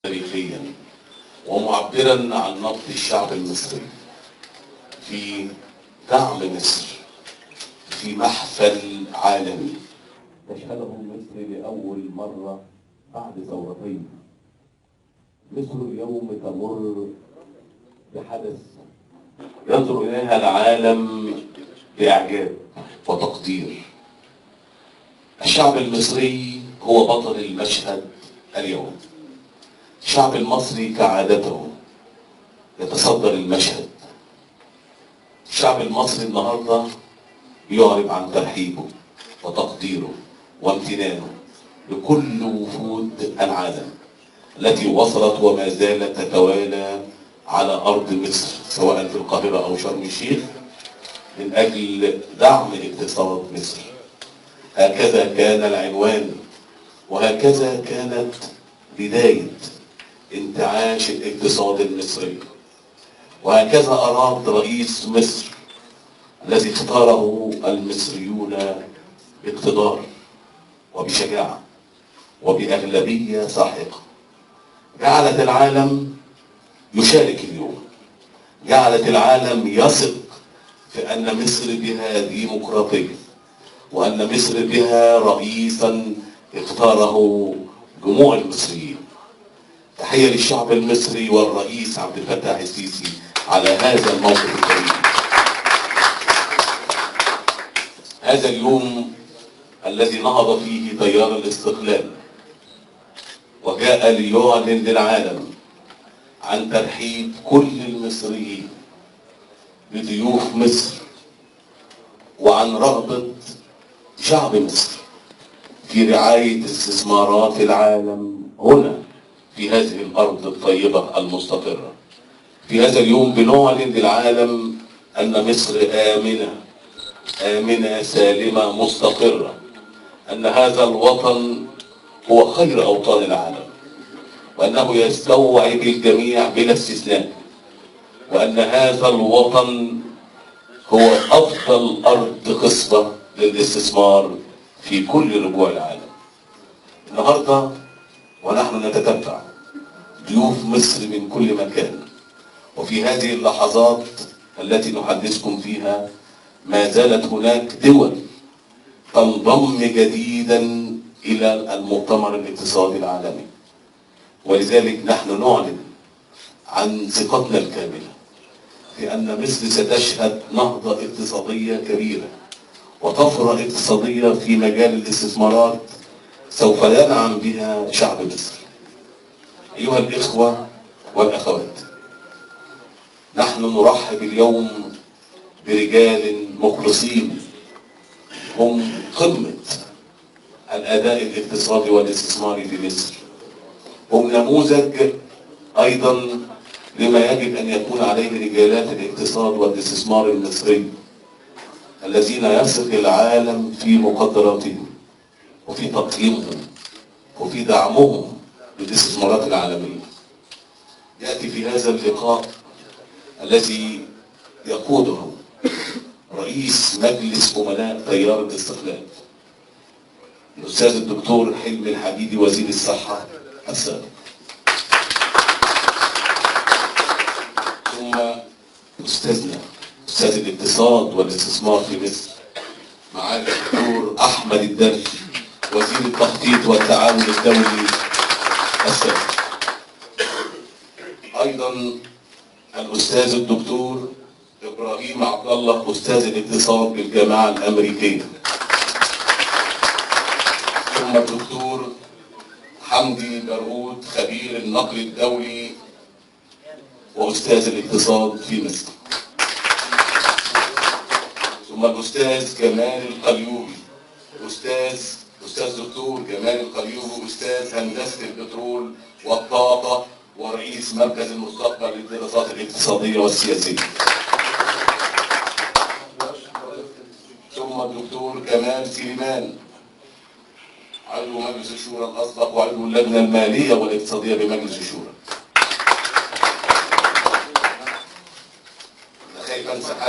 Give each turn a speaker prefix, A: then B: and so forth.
A: تاريخيا ومعبرا عن نبض الشعب المصري في دعم مصر في محفل عالمي تشهده مصر لأول مرة بعد ثورتين. مصر اليوم تمر بحدث ينظر إليها العالم بإعجاب وتقدير. الشعب المصري هو بطل المشهد اليوم. الشعب المصري كعادته يتصدر المشهد. الشعب المصري النهارده يعرب عن ترحيبه وتقديره وامتنانه لكل وفود العالم التي وصلت وما زالت تتوالى على أرض مصر سواء في القاهرة أو شرم الشيخ من أجل دعم اقتصاد مصر. هكذا كان العنوان وهكذا كانت بداية انتعاش الاقتصاد المصري، وهكذا أراد رئيس مصر الذي اختاره المصريون باقتدار وبشجاعة وبأغلبية ساحقة جعلت العالم يشارك اليوم، جعلت العالم يثق في أن مصر بها ديمقراطية وأن مصر بها رئيسا اختاره جموع المصريين. تحية للشعب المصري والرئيس عبد الفتاح السيسي على هذا الموقف الكريم. هذا اليوم الذي نهض فيه تيار الاستقلال وجاء ليعلن للعالم عن ترحيب كل المصريين بضيوف مصر وعن رغبة شعب مصر في رعاية استثمارات العالم هنا في هذه الأرض الطيبة المستقرة. في هذا اليوم بنعلن للعالم أن مصر آمنة سالمة مستقرة، أن هذا الوطن هو خير أوطان العالم، وأنه يستوعب الجميع بلا استثناء، وأن هذا الوطن هو أفضل أرض خصبة للاستثمار في كل ربوع العالم. النهارده ونحن نتتبع ضيوف مصر من كل مكان، وفي هذه اللحظات التي نحدثكم فيها ما زالت هناك دول تنضم جديدا إلى المؤتمر الاقتصادي العالمي، ولذلك نحن نعلن عن ثقتنا الكاملة في أن مصر ستشهد نهضة اقتصادية كبيرة وطفرة اقتصادية في مجال الاستثمارات سوف ينعم بها شعب مصر. أيها الإخوة والأخوات، نحن نرحب اليوم برجال مخلصين هم قمة الأداء الاقتصادي والاستثماري في مصر، هم نموذج أيضا لما يجب أن يكون عليه رجالات الاقتصاد والاستثمار المصري الذين يثق العالم في مقدراتهم وفي تقييمهم وفي دعمهم للاستثمارات العالمية. يأتي في هذا اللقاء الذي يقوده رئيس مجلس أمناء تيار الاستقلال الأستاذ الدكتور حلمي الحديدي وزير الصحة السابق، ثم أستاذنا أستاذ الاقتصاد والاستثمار في مصر معالي الدكتور أحمد الدرش وزير التخطيط والتعاون الدولي السابق، أيضا الأستاذ الدكتور إبراهيم عبد الله أستاذ الاقتصاد بالجامعة الأمريكية، ثم الدكتور حمدي برغوث خبير النقل الدولي وأستاذ الاقتصاد في مصر، ثم الأستاذ جمال القليوبي أستاذ دكتور جمال القليوبي أستاذ هندسة البترول والطاقة ورئيس مركز المستقبل للدراسات الاقتصادية والسياسية، ثم الدكتور كمال سليمان عضو مجلس الشورى الأسبق وعضو اللجنة المالية والاقتصادية بمجلس الشورى. أنا خايف أنسى حد.